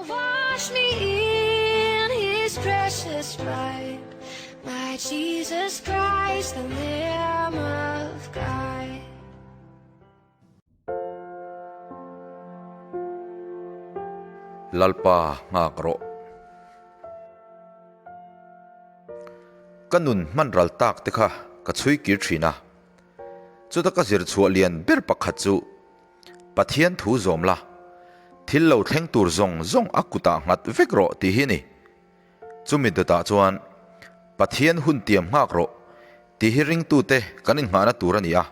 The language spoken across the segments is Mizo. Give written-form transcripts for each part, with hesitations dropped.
Wash me in his precious blood, my Jesus Christ, the Lamb of God. Lalpa nghak rawh. Ka nun hman ral tak te kha ka chhui kir thin a. Chuta ka zir chhuah lian ber pakhat chu Pathian thu zawm la, thil lo thleng tur zawng zawng a kutah nghat vek rawh tih hi a ni. Chumi dawtah chuan Pathian hun tiam nghak rawh tih hi ringtute kan innghahna tur a ni a.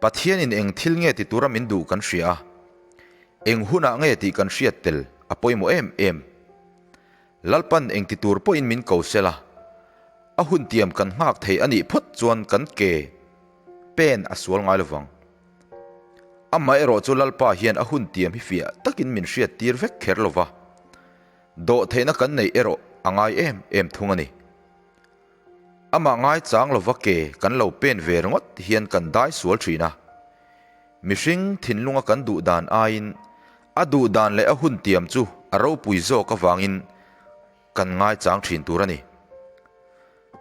Pathianin eng thil nge ti tura min duh kan hria a, eng hunah nge tih kan hriat tel a pawimawh em em. Lalpan eng ti tur pawhin min ko sela, a hun tiam kan nghak thei a nih phawt chuan kan ke pen a sual ngai lovang. Amaherawh chu Lalpa hian a hun tiam hi fiah takin min hriat tir vek kher lova, dawhtheihna kan neih erawh a ngai em em thung a ni. Amah ngaichang lova ke kan lo pen ve ringawt hian kan dai sual thin a. Mihring thinlunga kan duh dan aiin a duh dan leh a hun tiam chu a ropui zawk avangin kan ngaichang thin tur a ni.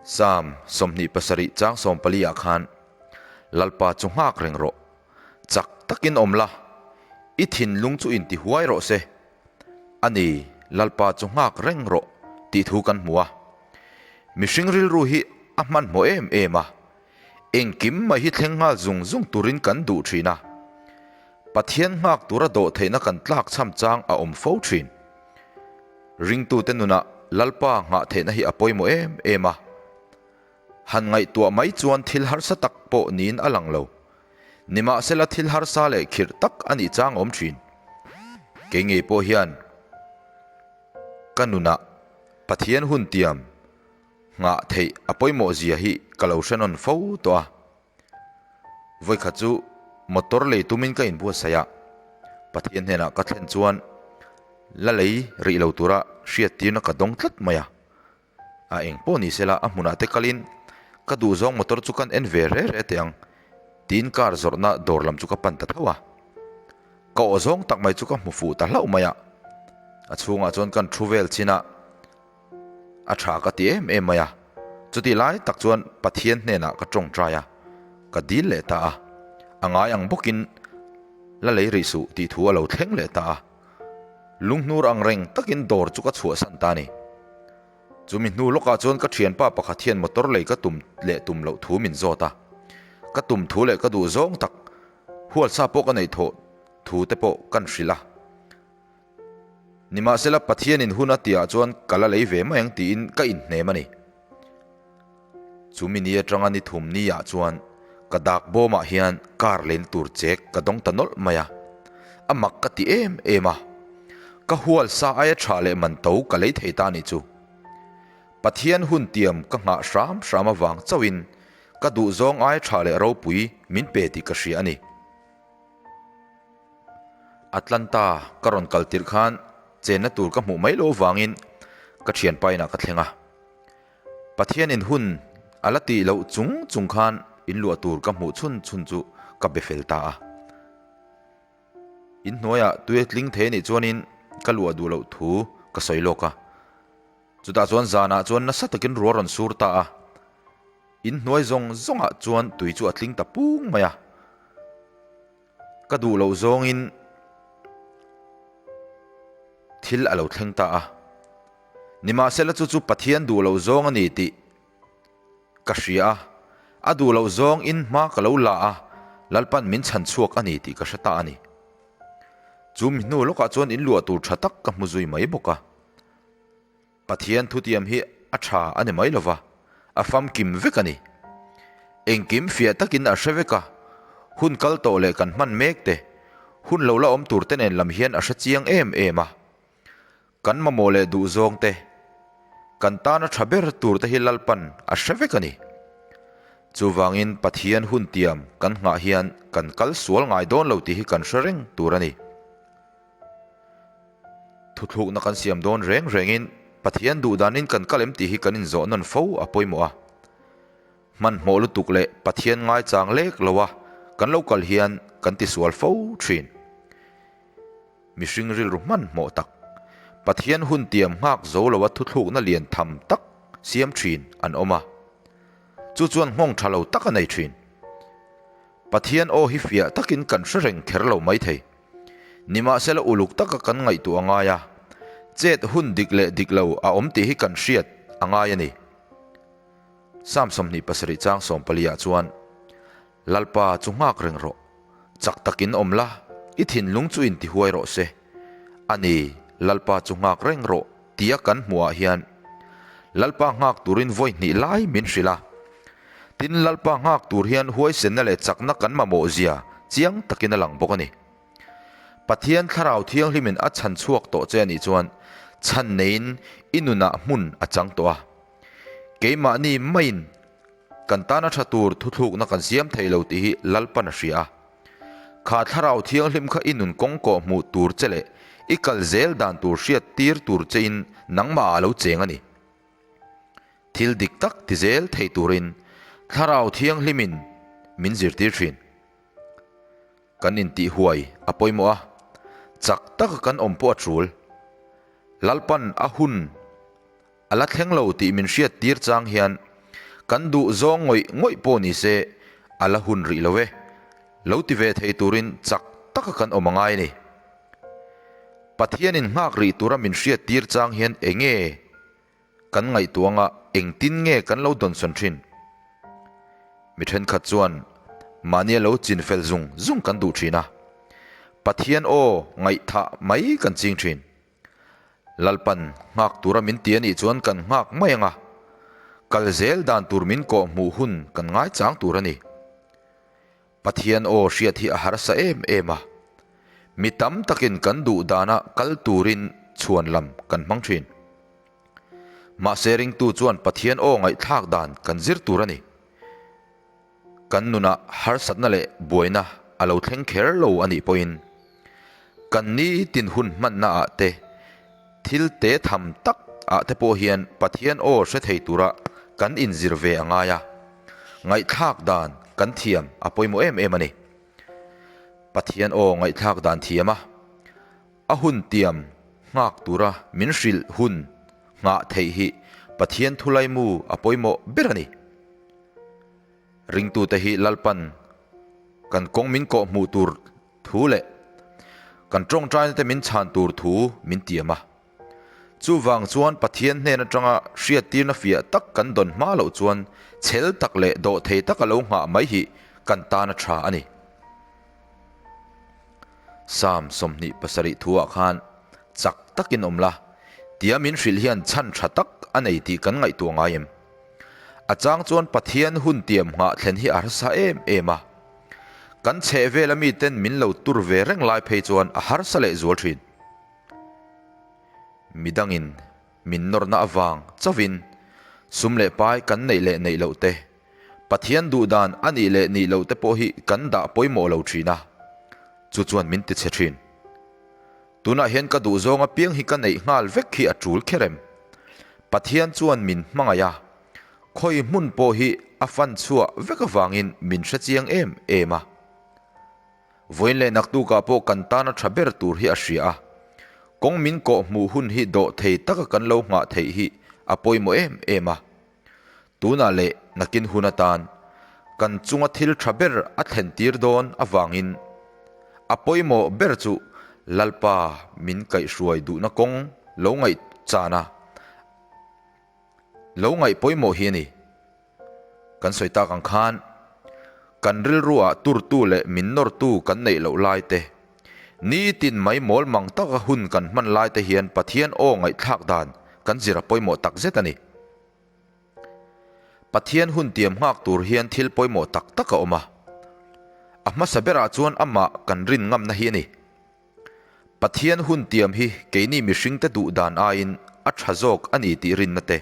Psalm 27 chang 14 ah khan, Lalpa chu nghak reng rawh, chak takin awm la, i thinlung chu inti huai rawh se. A ni, Lalpa chu nghak reng rawh tih thu kan hmu a. Mihring rilru hi a hmanhmawh em em a, engkim mai hi thleng nghal zung zung turin kan duh thin a. Pathian nghak tura dawh theihna kan tlak chham chang a awm fo thin. Ringtute nunah Lalpa nghah theihna hi a pawimawh em em a. Han ngaihtuah mai chuan thil harsa tak pawh niin a lang lo. Nimahsela thil harsa leh khirh tak a nih chang awm thin. Kei ngei pawh hian ka nunah Pathian hun tiam nghah theih a pawimawh zia hi ka lo hre nawn fo tawh a. Vawikhat chu motor lei tumin ka inbuatsaih a, Pathian hnenah ka thlen chuan la lei rih lo tura hriattirna ka dawng tlat mai a. A eng pawh ni sela a hmunah te kalin ka duhzawng motor chu kan en ve re re teh ang tiin car zawrhna dawr lam chu ka pan ta tho a. Ka aw zawng tak mai chu ka hmu fuh ta hlauh mai a. A chhungah chuan kan thu vel chin a, a tha ka ti em em mai a. Chutih lai tak chuan Pathian hnenah ka tawngtai a, ka dil leh ta a. A ngai ang bawkin la lei rih suh tih thu a lo thleng leh ta a. Lunghnur ang reng takin dawr chu ka chhuahsan ta a ni. Chumi hnu lawkah chuan ka thianpa pakhat hian motor lei ka tum leh tum loh thu min zawt a. Ka tum thu leh ka duh zawng tak hualsa pawh ka neih thawh thu te pawh kan hrilh a. Nimahsela Pathianin hun a tihah chuan ka la lei ve mai ang tiin ka inhnem a ni. Chumi ni atanga ni thum ni ah chuan ka dak bawmah hian car leina tur chek ka dawng ta nawlh mai a, a mak ka ti em em a, ka hual sa aia tha leh man to ka lei thei ta nih chu. Pathian hun tiam ka nghah hram hram avang chauhin ka duhzawng aia tha leh ropui min pe tih ka hria a ni. Atlanta ka rawn kal tirh khan chenna tur ka hmuh mai loh avangin ka thianpa inah ka thleng a. Pathianin hun a la tih loh chung chung khan in luah tur ka hmuh chhun chhun chu ka be fel ta a. In hnuaiah tui a tling thei anih chuanin ka luah duh loh thu ka sawi lawk a. Chutah chuan zanah chuan nasa takin ruah rawn sur ta a. In hnuai zawng zawngah chuan tui chu a tling ta pung mai a. Ka duh loh zawngin thil a lo thleng ta a. Nimahsela chu chu Pathian duh loh zawng a ni tih ka hria a, a duh loh zawng in hma ka lo la a, Lalpan min chhan chhuak a ni tih ka hre ta a ni. Chu mi hnu lawkah chuan in luah tur tha tak ka hmu zui mai bawk a. Pathian thutiam hi a tha a ni mai lova, a famkim vek a ni. Engkim fiah takin a hre vek a, hun kal tawh leh kan hman mek te, hun lo la awm tur te nen lam hian a hre chiang em em a. Kan mamawh leh duh zawng te, kan tana tha ber tur te hi Lalpan a hre vek a ni. Chuvangin Pathian hun tiam kan nghah hian kan kal sual ngai dawn lo tih hi kan hre reng tur a ni. Thuthlukna kan siam dawn reng rengin Pathian duh danin kan kal em tih hi kan inzawh nawn fo a pawimawh a. Hmanhmawh lutuk leh Pathian ngaichang lek loa kan lo kal hian kan tisual fo thin. Mihring rilru hmanhmawh tak, Pathian hun tiam nghak zo loa thuthlukna lian tham tak siam thin an awm a. Chu chuan nghawng tha lo tak a nei thin. Pathian aw hi fiah takin kan hre reng kher lo mai thei. Nimahsela uluk taka kan ngaihtuah a ngai a, chet hun dik leh dik lo a awm tih hi kan hriat a ngai a ni. Psalm 27 chang 14 ah chuan, Lalpa chu nghak reng rawh, chak takin awm la, i thinlung chu intihuai rawh se. A ni, Lalpa chu nghak reng rawh tia kan hmuhah hian Lalpa nghak turin vawi hnih lai min hrilh a. Tin, Lalpa nghak tur hian huaisenna leh chakna kan mamawh zia chiang takin a lang bawk a ni. Pathian Thlarau Thianghlimin a chhan chhuak tawh che a nih chuan chhan neiin i nunah hmun a chang tawh a. Keimahni maiin Kan tana tha tur thuthlukna kan siam thei lo tih hi Lalpan a hria a. Kha Thlarau Thianghlim kha i nun kawng kawh hmuh tur che leh i kal zel dan tur hriat tir tur chein nangmah ah a lo cheng a ni. Thil dik tak ti zel thei turin Thlarau Thianghlimin min zirtir thin. Kan intih huai a pawimawh a, chak taka kan awm pawh a tul. Lalpan a hun A la thleng lo tih min hriat tir chang hian kan duh zawng ngawih ngawih pawh ni se a la hun rih lo e. Lo ti ve thei turin chak taka kan awm a ngai a ni. Pathianin nghak rih tura min hriat tir chang hian enge kan ngaihtuah anga engtin nge kan lo dawnsawn thin? Mi thenkhat chuan mahnia lo chin fel zung zung kan duh thin a, Pathian aw ngaihthah mai kan ching thin. Lalpan nghak tura min ti a nih chuan kan nghak mai ang a, kal zel dan tur min kawh hmuh hun kan ngaichang tur a ni. Pathian aw hriat hi a harsa em em a, mi tam takin kan duh dana kal turin chhuan lam kan hmang thin. Mahse ringtu chuan Pathian aw ngaihthlak dan kan zir tur a ni. Kan nunah harsatna leh buaina a lo thleng kher lo a nih pawhin kan nitin hun hmanna ah te, thil te tham tak ah te pawh hian Pathian aw hre thei tura kan inzir ve a ngai a, ngaihthlak dan kan thiam a pawimawh em em a ni. Pathian aw ngaihthlak dan thiam a, a hun tiam nghak tura min hrilh hun nghah theih hi Pathian thulaimu a pawimawh ber a ni. Ringtute hi Lalpan kan kawng min kawh hmuh tur thu leh kan tawngtaina te min chhan tur thu min tiam a. Chuvang chuan Pathian hnen atanga hriattirna fiah tak kan dawn hma loh chuan chhel tak leh dawhthei taka lo nghah mai hi kan tan a tha a ni. Psalm 27 thuah khan chak takin awm la, tia min hrilh hian chhan tha tak a nei tih kan ngaihtuah ngai em? A chang chuan Pathian hun tiam nghah thlen hi a harsa em em a. Kan chhehvela miten min lo tur ve reng lai phei chuan a harsa leh zual thin. Midangin min nawrna avang chauhin sum leh pai kan neih leh neih loh te, Pathian duh dan a nih leh nih loh te pawh hi kan dah pawimawh lo thin a, chu chuan min tichhe thin. Tunah hian ka duh zawng apiang hi ka neih nghal vek hi a tul kher em? Pathian chuan min hmangaih a, khawi hmun pawh hi a fan chhuah vek avangin min hre chiang em em a. Vawiin leh naktukah pawh kan tana tha ber tur hi a hria a, kawng min kawh hmuh hun hi dawh thei taka kan lo nghah theih hi a pawimawh em em a. Tunah leh nakin hun atan kan chunga thil tha ber a thlen tir dawn avangin a pawimawh ber chu Lalpa min kaihhruai duhna kawng lo ngaih chana lo ngaih pawimawh hi a ni. Kan sawi tak ang khan kan rilruah turtu leh min nawrtu kan neih loh lai te, nitin mai mawl mang taka hun kan hman lai te hian Pathian aw ngaihthlak dan kan zir a pawimawh tak zet a ni. Pathian hun tiam nghak tur hian thil pawimawh tak tak a awm a. A hmasa berah chuan amah kan rin ngamna hi a ni. Pathian hun tiam hi keini mihringte duh dan aiin a tha zawk a ni tih rinna te.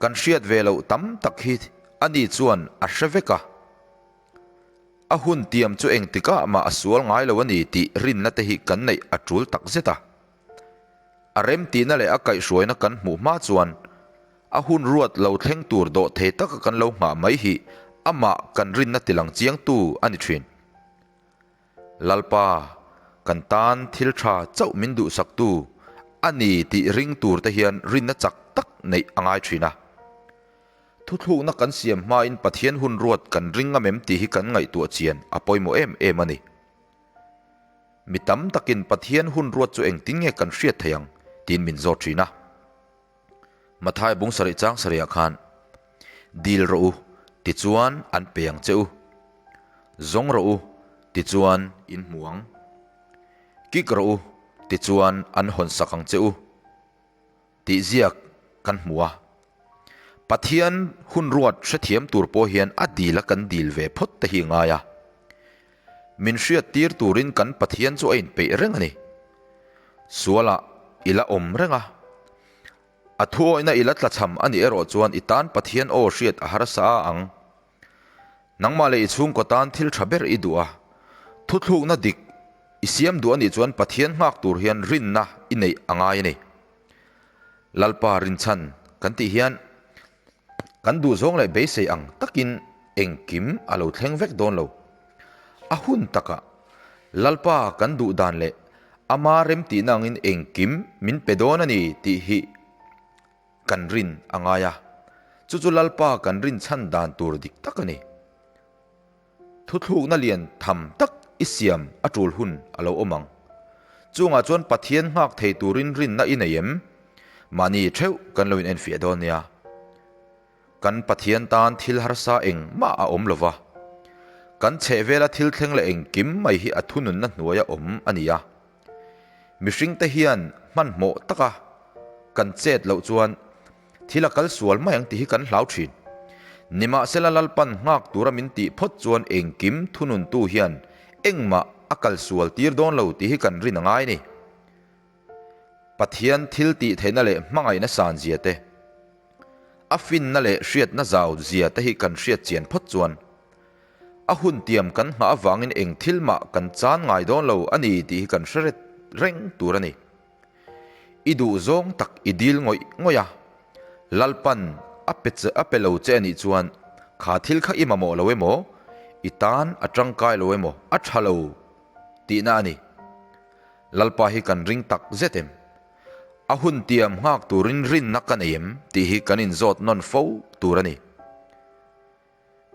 Kan hriat ve loh tam tak hi ani chuan a hre vek a. A hun tiam chu engtikah mah a sual ngai lo a ni tih rinna te hi kan neih a tul tak zet a. A remtihna leh a kaihhruaina kan hmuh hma chuan a hun ruat lo thleng tur dawh thei taka kan lo nghah mai hi amah kan rinna tilang chiangtu a ni thin. Lalpa, Kan tan thil tha chauh min duhsaktu a ni tih ring tur te hian rinna chak tak neih a ngai thin a. Thuthlukna kan siam hmain Pathian hun ruat kan ring ngam em tih hi kan ngaihtuah chian a pawimawh em em a ni. Mi tam takin Pathian hun ruat chu engtin nge kan hriat thei ang tiin min zawt thin a. Mathai bung sarih chang sarihah khan, Dil rawh u, tichuan an pe ang che u. Zawng rawh u, tichuan in hmu ang. Kik rawh u, tichuan an hawn sak ang che u, tih ziak kan hmu a. Pathian hun ruat hrethiam tur pawh hian a dil a kan dil ve phawt te hi ngai a. Min hriat tir turin kan Pathian chu a inpeih reng a ni. Sualah i la awm reng a. A thuawihna i la tlachham a nih erawh chuan i tan Pathian aw hriat a harsa a ang. Nangmah leh i chhungkaw tan thil tha ber i duh a. Thuthlukna dik i siam duh a nih chuan Pathian nghak tur hian rinna i neih a ngai a ni. Lalpa rinchhan kan tih hian kan duhzawng leh beisei ang takin engkim a lo thleng vek dawn lo. A hun takah Lalpa kan duh dan leh ama remtihna angin engkim min pe dawn a ni tih hi kan rin a ngai a. Chu chu Lalpa kan rinchhan dan tur dik tak a ni. Thuthlukna lian tham tak i siam a tul hun a lo awm ang. Chungah chuan Pathian nghak thei turin rinna i nei em? Mahni theuh kan lo inenfiah dawn nia. Kan Pathian tan thil harsa engmah a awm lova. Kan chhehvela thil thleng leh engkim mai hi a thununna hnuaia awm a ni a. Mihringte hian hmanhmawh taka kan chet loh chuan thil a kal sual mai ang tih hi kan hlau thin. Nimahsela Lalpan nghak tura min tih phawt chuan engkim thununtu hian engmah a kal sual tir dawn lo tih hi kan rin a ngai a ni. Pathian thil tih theihna leh hmangaihna san zia te, a finna leh hriatna zau zia te hi kan hriat chian phawt chuan A hun tiam kan nghah avangin eng thil mah kan chan ngai dawn lo a ni tih hi kan hre reng tur a ni. I duh zawng tak i dil ngawih ngawih a, Lalpan a pe che a pe lo che a nih chuan kha thil kha i mamawh lo emaw, i tan a tangkai lo emaw, a tha lo tihna a ni. Lalpa hi kan ring tak zet em? A hun tiam nghak turin rinna ka nei em tih hi kan inzawt nawn fo tur a ni.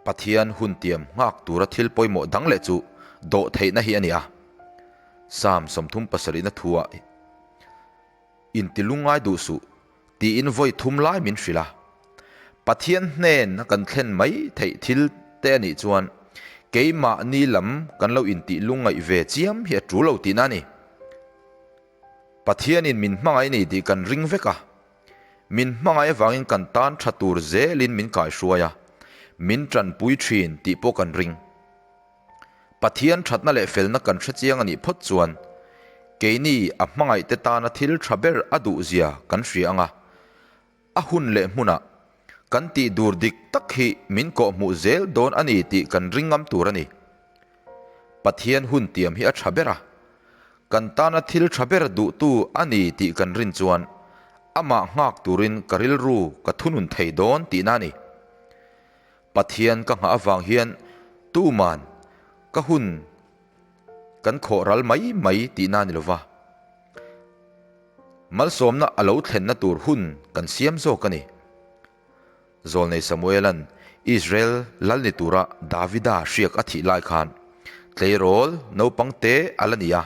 Pathian hun tiam nghak tura thil pawimawh dang leh chu dawhtheihna hi a ni a. Psalm 37 na thuah Intilungngai duh suh tiin vawi thum lai min hrilh a. Pathian hnen a kan thlen mai theih thil te a nih chuan keimahni lam kan lo intih lungngaih ve chiam hi a tul lo tihna a ni. Pathianin min hmangaih a ni tih kan ring vek a. Min hmangaih avangin kan tan tha tur zelin min kaihruai a, min tanpui thin tih pawh kan ring. Pathian thatna leh felna kan hre chiang a nih phawt chuan keini a hmangaihte tana thil tha ber a duhzia kan hria ang a, a hun leh hmunah kan tih dur dik tak hi min kawhhmuh zel dawn a ni tih kan ring ngam tur a ni. Pathian hun tiam hi a tha ber a, kan tana thil tha ber duhtu a ni tih kan rin chuan amah nghak turin ka rilru ka thunun thei dawn tihna a ni. Pathian ka nghah avang hian tuman ka hun kan khawh ral mai mai tihna a ni lova, malsawmna a lo thlenna tur hun kan siam zawk a ni. Zawlnei Samuela'n Israel lal ni tura Davida hriak a thih lai khan tleirawl naupang te a la ni a,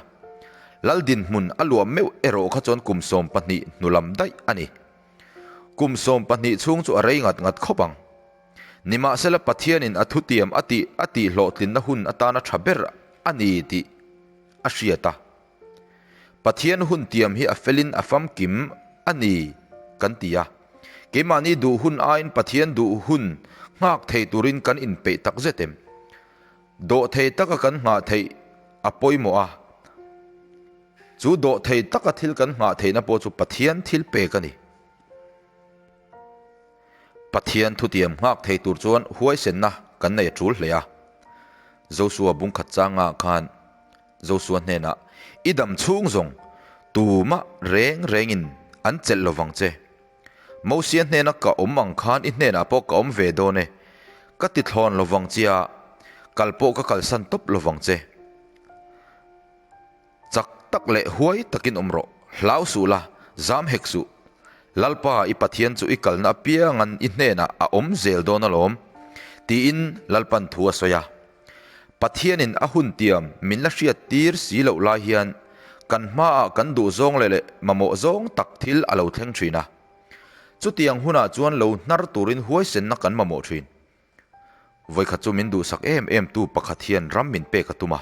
lal dinhmun a luah meuh erawh kha chuan kum 12 hnu lam daih a ni. Kum 12 chhung chu a rei ngat ngat khawp ang. Nimahsela Pathianin a thutiam a tih a tih hlawhtlinna hun atana tha ber a ni tih a hriat a. Pathian hun tiam hi a felin a famkim a ni kan ti a. Keimahni duh hun aiin Pathian duh hun nghak thei turin kan inpeih tak zet em? Dawh thei taka kan nghah theih a pawimawh a. Chu dawh thei taka thil kan nghah theihna pawh chu Pathian thil pek a ni. Pathian thutiam nghak thei tur chuan huaisenna kan nei a tul hle a. Josua bungkhat changah khan Josua hnenah, I dam chhung zawng tumah reng rengin an chelh lo vang che. Mosia hnena ka awm ang khan i hnenah pawh ka awm ve dawn e. Ka ti thlawn lo vang che a, kal pawh ka kalsan tawp lo vang che. tak leh huai takin awm rawh, hlau suh la, zam hek suh. Lalpa i Pathian chu i kalna apiangan i hnenah a awm zel dawn alawm, tiin Lalpan thu a sawi a. Pathianin a hun tiam min la hriat tir si loh lai hian kan hmaah kan duh zawng leh leh mamawh zawng tak thil a lo thleng thin a. Chutiang hunah chuan lo hnar turin huaisenna kan mamawh thin. Vawikhat chu min duhsak em em tu pakhat hian ram min pek a tum a.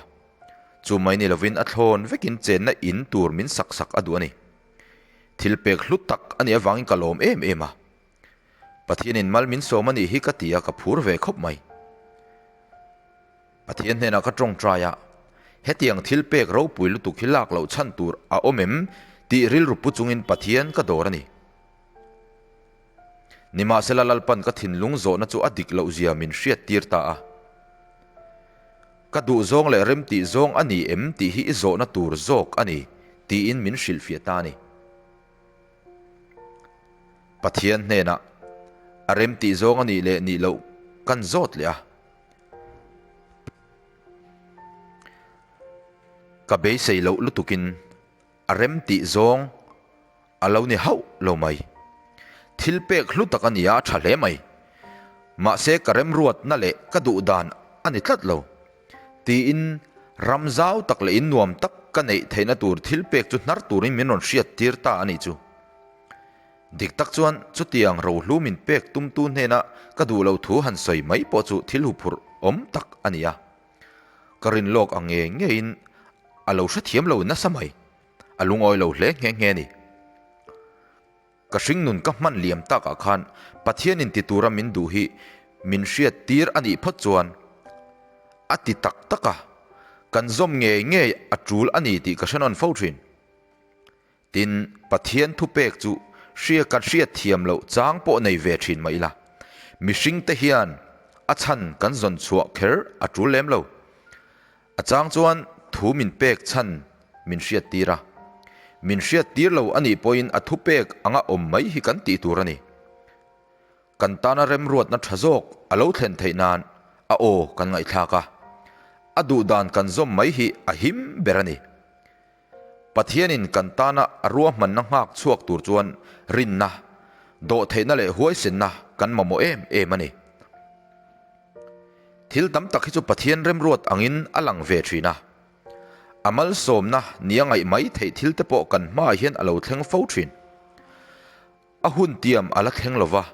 Chu mai ni lovin a thlawn vekin chenna in tur min sak sak a duh a ni. Thil pek hlu tak a nih avangin ka lawm em em a. Pathianin mal min sawm a nih hi ka ti a, ka phur ve khawp mai. Pathian hnenah ka tawngtai a, hetiang thil pek ropui lutuk hi lak loh chhan tur a awm em tih rilru pu chungin Pathian ka dawr a ni. Nimahsela Lalpan ka thinlung zawhna chu a dik loh zia min hriat tir ta a. Ka duh zawng leh remtih zawng a ni em tih hi i zawhna tur zawk a ni tiin min hrilhfiah ta a ni. Pathian hnenah a remtih zawng a nih leh nih loh kan zawt leh a. Ka beisei loh lutukin a remtih zawng a lo ni hauh lo mai. Thil pek hlu tak a ni a, a tha hle mai. Mahse ka remruatna leh ka duh dan a ni tlat lo. Tiin ram zau tak leh in nuam tak ka neih theihna tur thil pek chu hnar turin min rawn hriat tir ta a nih chu. Dik tak chuan chutiang rohlu min pek tumtu hnena ka duh lo thu han sawi mai pawh chu thil huphurh awm tak a ni a. Ka rin lawk ang ngei ngeiin a lo hrethiam lo nasa mai. A lungawi lo hle nghe nghe a ni. Ka hringnun ka hman liam takah khan Pathianin ti tura min duh hi min hriat tir a nih phawt chuan a ti tak tak a, kan zawm ngei ngei a tul a ni tih ka hre nawn fo thin. Tin, Pathian thupek chu hria kan hriat thiam loh chang pawh nei ve thin mah ila, mihringte hian a chhan kan zawn chhuah kher a tul lem lo. A chang chuan thu min pek chhan min hriat tir a, min hriat tir lo a nih pawhin a thupek anga awm mai hi kan tih tur a ni. Kan tana remruatna tha zawk a lo thlen theih nan a aw kan ngaihthlak a, a duh dan kan zawm mai hi a him ber a ni. Pathianin kan tana a ruahmanna nghak chhuak tur chuan rinna, dawhtheihna leh huaisenna kan mamawh em em a ni. Thil tam tak hi chu Pathian remruat angin a lang ve thin a. A malsawmna nia ngaih mai theih thil te pawh kan hmaah hian a lo thleng fo thin. A hun tiam a la thleng lo va,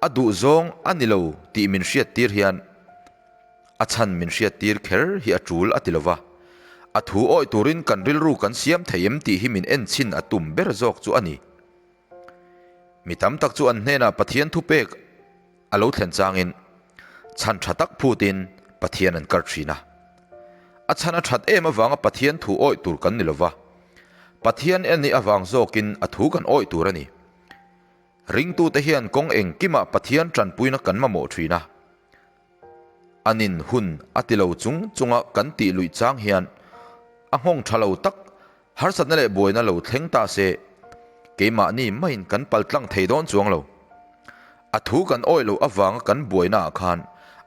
a duhzawng a ni lo tih min hriattir hian a chhan min hriattir kher hi a tul a ti lo va. A thu awih turin kan rilru kan siam thei em tih hi min enchhin a tum ber zawk chu a ni. Mi tam tak chu an hnenah Pathian thupek a lo thlen changin chhan tha tak phutin Pathian an kar thin a. A chhan a that em avanga Pathian thu awih tur kan ni lova, Pathian en nih avang zawkin a thu kan awih tur a ni. Ringtute hian kawng engkimah Pathian tanpuina kan mamawh thin a. A nin hun a ti lo chung chunga kan tih luih chang hian a nghawng tha lo tak harsatna leh buaina lo thleng ta se, keimahni maiin kan pal tlang thei dawn chuang lo. A thu kan awih loh avanga kan buainaah khan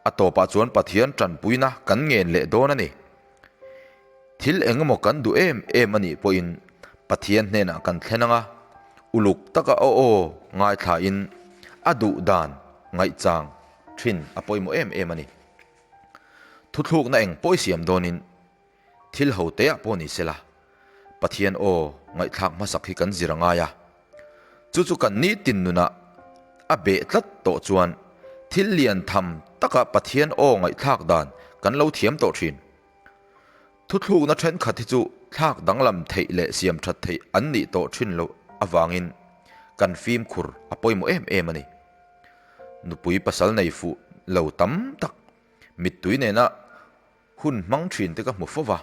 a tawpah chuan Pathian tanpuina kan ngen leh dawn a ni. Thil eng emaw kan duh em em a nih pawhin Pathian hnenah kan thlen ang a, uluk taka aw aw ngaithlain a duh dan ngaihchang thin a pawimawh em em a ni. Thuthlukna eng pawh i siam dawnin thil ho teah pawh ni sela, Pathian aw ngaihthlak hmasak hi kan zir a ngai a. Chu chu kan nitin nunah a beh tlat tawh chuan thil lian tham taka Pathian aw ngaihthlak dan kan lo thiam tawh thin. Thuthlukna thenkhat hi chu thlak danglam theih leh siam that theih an nih tawh thin loh avangin kan fimkhur a pawimawh em em a ni. Nupui pasal nei fuh lo tam tak mittui nena hun hmang thin te ka hmu fo va.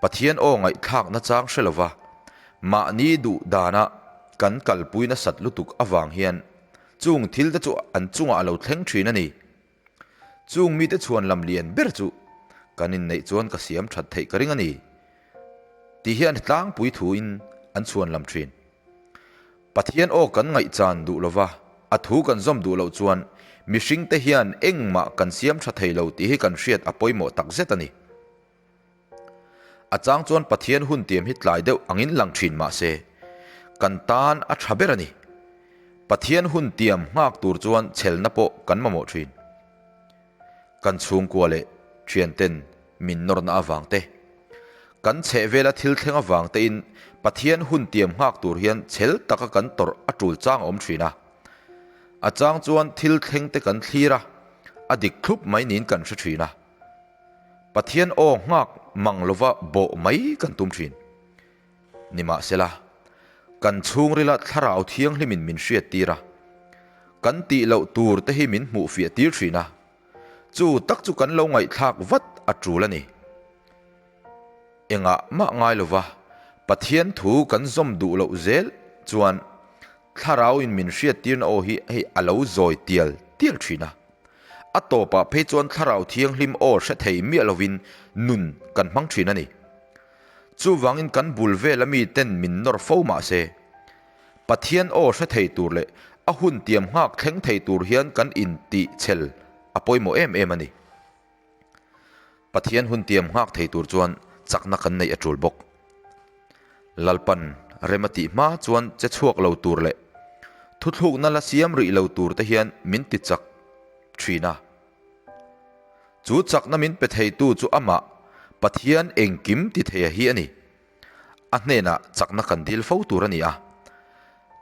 Pathian aw ngaihthlak nachang hre lova mahni duh dana kan kalpui nasat lutuk avang hian chung thil te chu an chungah a lo thleng thin a ni. Chung mite chhuan lam lian ber chu kan inneih chuan ka siam that theih ka ring a ni tih hian tlangpui thuin an chhuan lam thin. Pathian aw kan ngaihchan duh lova, a thu kan zawm duh loh chuan mihringte hian engmah kan siam tha thei lo tih hi kan hriat a pawimawh takzet a ni. A chang chuan Pathian hun tiam hi tlai deuh angin lang thin mah se, kan tan a tha ber a ni. Pathian hun tiam nghak tur chuan chhelna pawh kan mamawh thin. Kan chhungkua leh thianten min nawrna avang te, kan chhehvela thil thleng avang tein Pathian hun tiam nghak tur hian chhel taka kan tawrh a tul chang a awm thin a. A chang chuan thil thleng te kan thlir a, a dik thlup mai niin kan hre thin a. Pathian aw nghak mang lova bawh mai kan tum thin. Nimahsela, kan chhungrila thlarau thianghlimin min hriattir a, kan tih loh tur te hi min hmuh fiah tir thin a, chu tak chu kan lo ngaihthlak vat a tul a ni. Engah mah ngai lova Pathian thu kan zawm duh loh zel chuan Thlarauin min hriattirna aw hi hei a lo zawi tial tial thin a. A tawpah phei chuan Thlarau Thianghlim aw hre thei miah lovin nun kan hmang thin a ni. Chuvangin kan bul vela miten min nawr fo mah se, Pathian aw hre thei tur leh a hun tiam nghak thleng thei tur hian kan intihchhel a pawimawh em em a ni. Pathian hun tiam nghak thei tur chuan chakna kan neih a tul bawk. Lalpan rem a tih hma chuan che chhuak lo tur leh thuthlukna la siam rih lo tur te hian min ti chak thin a. Chu chakna min pe theitu chu amah Pathian engkim ti theia hi a ni. A hnenah chakna kan dil fo tur a ni a.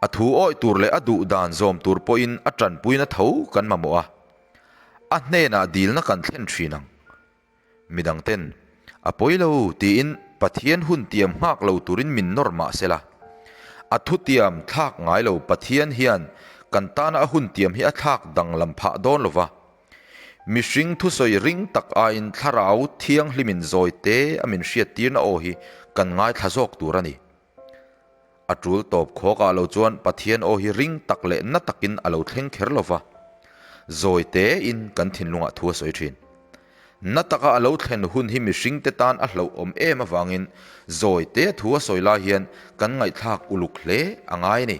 A thu awih tur leh a duh dan zawm tur pawhin a tanpuina tho kan mamawh a. A hnenah dilna kan thlen thin ang. Midangten, A pawi lo, tiin Pathian hun tiam nghak lo turin min nawr mah se la. A thutiam thlak ngai lo Pathian hian kan tana a hun tiam hi a thlak danglam phah dawn lo va. Mihring thusawi ring tak aiin thlarau thianghlimin zawi te a min hriattirna aw hi kan ngaithla zawk tur a ni. A tul tawp khawk ah lo chuan Pathian aw hi ring tak leh na takin a lo thleng kher lo va, zawi tein kan thinlungah thu a sawi thin. Na taka a lo thlen hun hi mihringte tan a hlauhawm em avangin zawi tea thu a sawi lai hian kan ngaihthlak uluk hle a ngai a ni.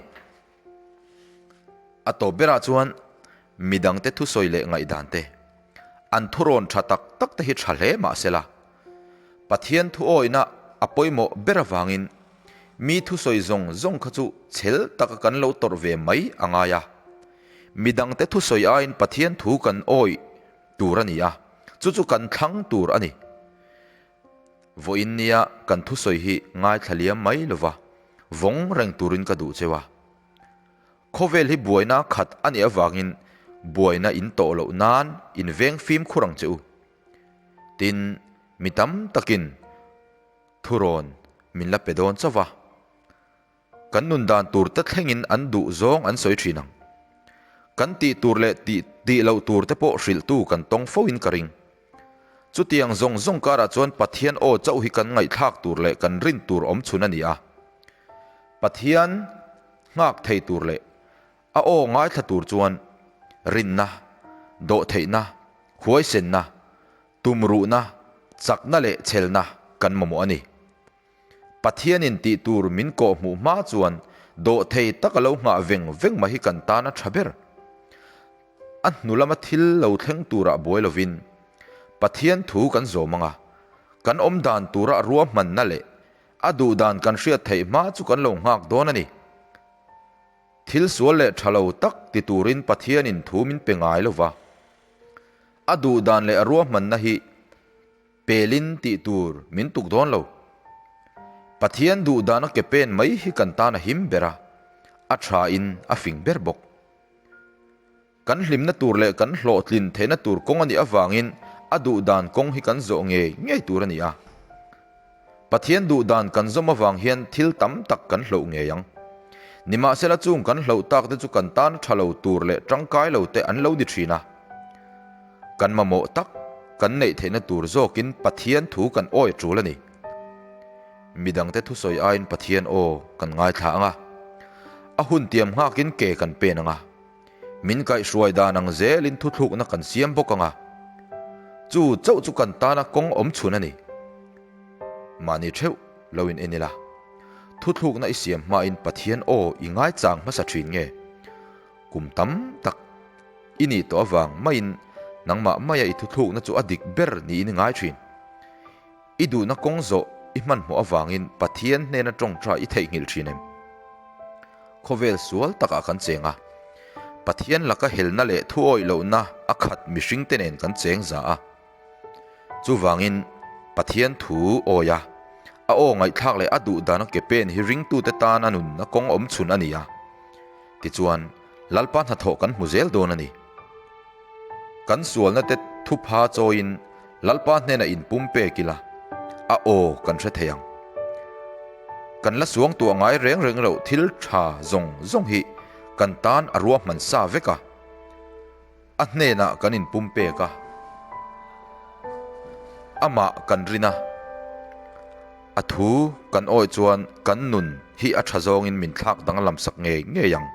A tawp berah chuan midangte thusawi leh ngaihdan te, an thurawn tha tak tak te hi tha hle mah sela, Pathian thuawihna a pawimawh ber avangin mi thusawi zawng zawng kha chu chhel taka kan lo tawrh ve mai a ngai a. Midangte thusawi aiin Pathian thu kan awih tur a ni a, chu chu kan thlang tur a ni. Vawiin nia kan thusawi hi ngaithla liam mai lova vawng reng turin ka duh cheu a. Khawvel hi buaina khat a nih avangin buaina in tawh loh nan in veng fimkhur ang che u. Tin, mi tam takin thurawn min la pe dawn chauh va. Kan nun dan tur te thlengin an duh zawng an sawi thin ang. Kan tih tur leh tih tih loh tur te pawh hrilhtu kan tawng fo in ka ring. Chutiang zawng zawng karah chuan Pathian aw chauh hi kan ngaihthlak tur leh kan rin tur awm chhun a ni a. Pathian nghak thei tur leh a aw ngaithla tur chuan rinna, dawhtheihna, huaisenna, tumruhna, chakna leh chhelna kan mamawh a ni. Pathianin tih tur min kawh hmuh hma chuan dawhthei taka lo nghah veng veng mai hi kan tan a tha ber. A hnu lama thil lo thleng turah buai lovin Pathian thu kan zawm ang a, kan awm dan tura ruahmanna leh a duh dan kan hriat theih hma chu kan lo nghak dawn a ni. Thil sual leh tha lo tak ti turin Pathianin thu min pe ngai lo va, a duh dan leh a ruahmanna hi Pelin tih tur min tuk dawn lo. Pathian duh dana ke pen mai hi kan tan a him ber a, a thain a fing ber bawk. Kan hlimna tur leh kan hlawhtlin theihna tur kawng a nih avangin a duh dan kawng hi kan zawh ngei ngei tur a ni a. Pathian duh dan kan zawm avang hian thil tam tak kan hloh ngei ang. Nimahsela chung kan hloh tak te chu kan tan tha lo tur leh tangkai lo te an lo ni thin a. Kan mamawh tak kan neih theihna tur zawkin Pathian thu kan awi tul a ni. Midangte thusawi aiin Pathian aw kan ngaithla ang a, a hun tiam nghakin ke kan pen ang a, min kaihhruai dan ang zelin thuthlukna kan siam bawk ang a, chu chauh chu kan tana kawng awm chhun a ni. Mahni theuh lo in en ila, thuthlukna i siam hmain Pathian aw i ngaichang hmasa thin nge? Kum tam tak i nih tawh avang maiin nangmah maia i thuthlukna chu a dik ber niin i ngai thin. I duhna kawng zawh i hmanhmawh avangin Pathian hnena tawngtai i theihnghilh thin em? Khawvel sual takah kan cheng a, Pathian laka helna leh thuawih lohna a khat mihringte nen kan cheng za a. Chuvangin, Pathian thu awi a, a aw ngaihthlak leh a duh dana ke pen hi ringtute tan a nunna kawng awm chhun a ni a. Tichuan, Lalpa hnathawh kan hmu zel dawn a ni. Kan sualna te thupha chawiin Lalpa hnenah inpum pek ila, a aw kan hre thei ang. Kan la suangtuah ngai reng reng loh thil tha zawng zawng hi kan tan a ruahman sa vek a. A hnenah kan inpum pek a, amah kan rin a, a thu kan awih chuan kan nun hi a tha zawngin min thlak danglam sak ngei ngei ang.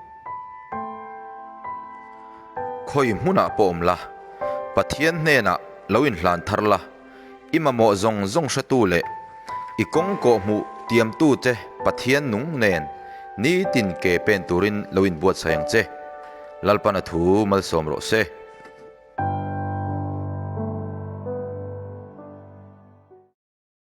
Khawi hmunah pawh awm la, Pathian hnenah lo inhlan thar la, i mamawh zawng zawng hretu leh i kawng kawhhmuh tiamtu che Pathian nung nen nitin ke pen turin lo inbuatsaih ang che. Lalpan a thu malsawm rawh se.